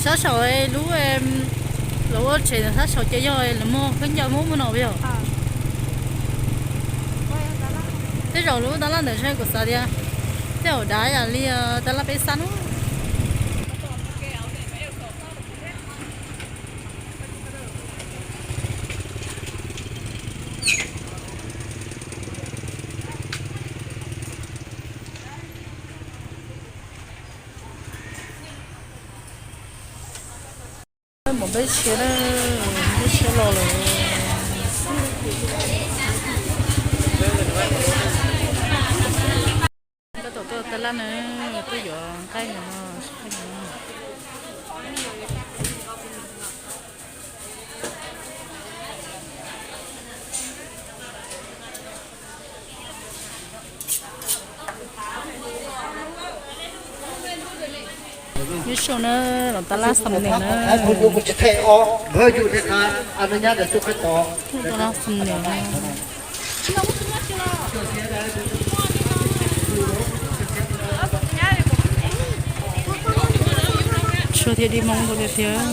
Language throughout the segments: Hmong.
Tab saum lub, lawv ua tsev ntawm tab saum ces yog lawv muag khaub ncaws Hmoob muag no puas yog? Tej zaum lub tab laj ntawd ntshe kuv xav tias tej zaum dav yam li tab laj peb xab no. Mus peb siab, peb siab los lawm. Tab tom tuaj tab laj na, tuaj yuav nqaij no. Nyob zoo na, los tab laj xam nees na. Tab laj xam nees na. Tshuav thiab, dig Hmoob nkaus tiag tiag.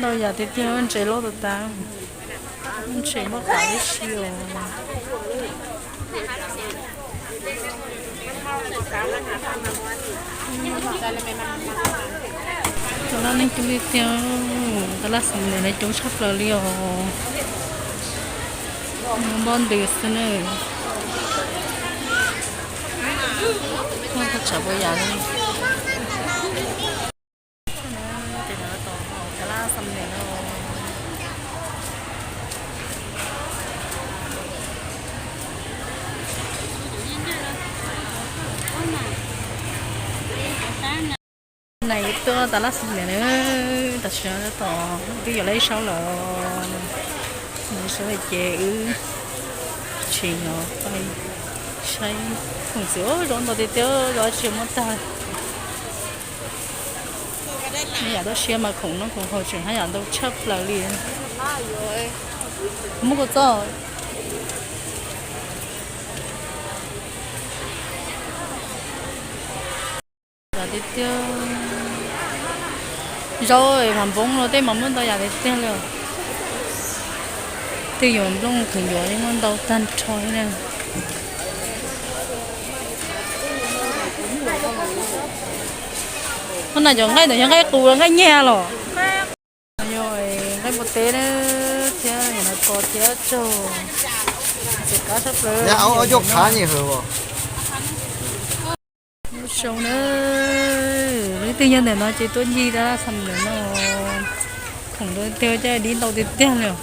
Ntau yam tiag tiag, ntses loj tas tas, ntses muaj qav tib si os. Tab laj neeg coob tiag tiag, tab laj xam nees na coob tshaj plaws li os. Npoj ntws xwb na. Tshaj puas yam li. Tab laj xam nees no. Nais tuaj tab laj xam nees na, tam sim no tab tom twb yuav lawm ib zaug lawm. Ib zaug lawm ces wb tsis hnov saib khoom txiv zoo ntau tiag tiag, zoo tsis muab tag. Yam tuaj siab mas khoom noj khoom haus tseem haj yam ntau tshaj plaws li. Muab kua txob. Yam tiag tiag, zaub mas npoob los tej mas muaj ntau yam tiag tiag li. Twb yuav nplooj khaws yuav yeej muaj ntau tag nrho li na. Hnub no cov nqaij ntawd yog nqaij qus los nqaij nyiaj los? Yog nqaij npua teb na, thiab yog no kos thiab tsaug, txiv qab sab plaws. Zoo na, leej twg nyob ntawm no ces tuaj ncig tab laj xam nees no, khoom ntau tiag, coj dib ntau tiag tiag li os.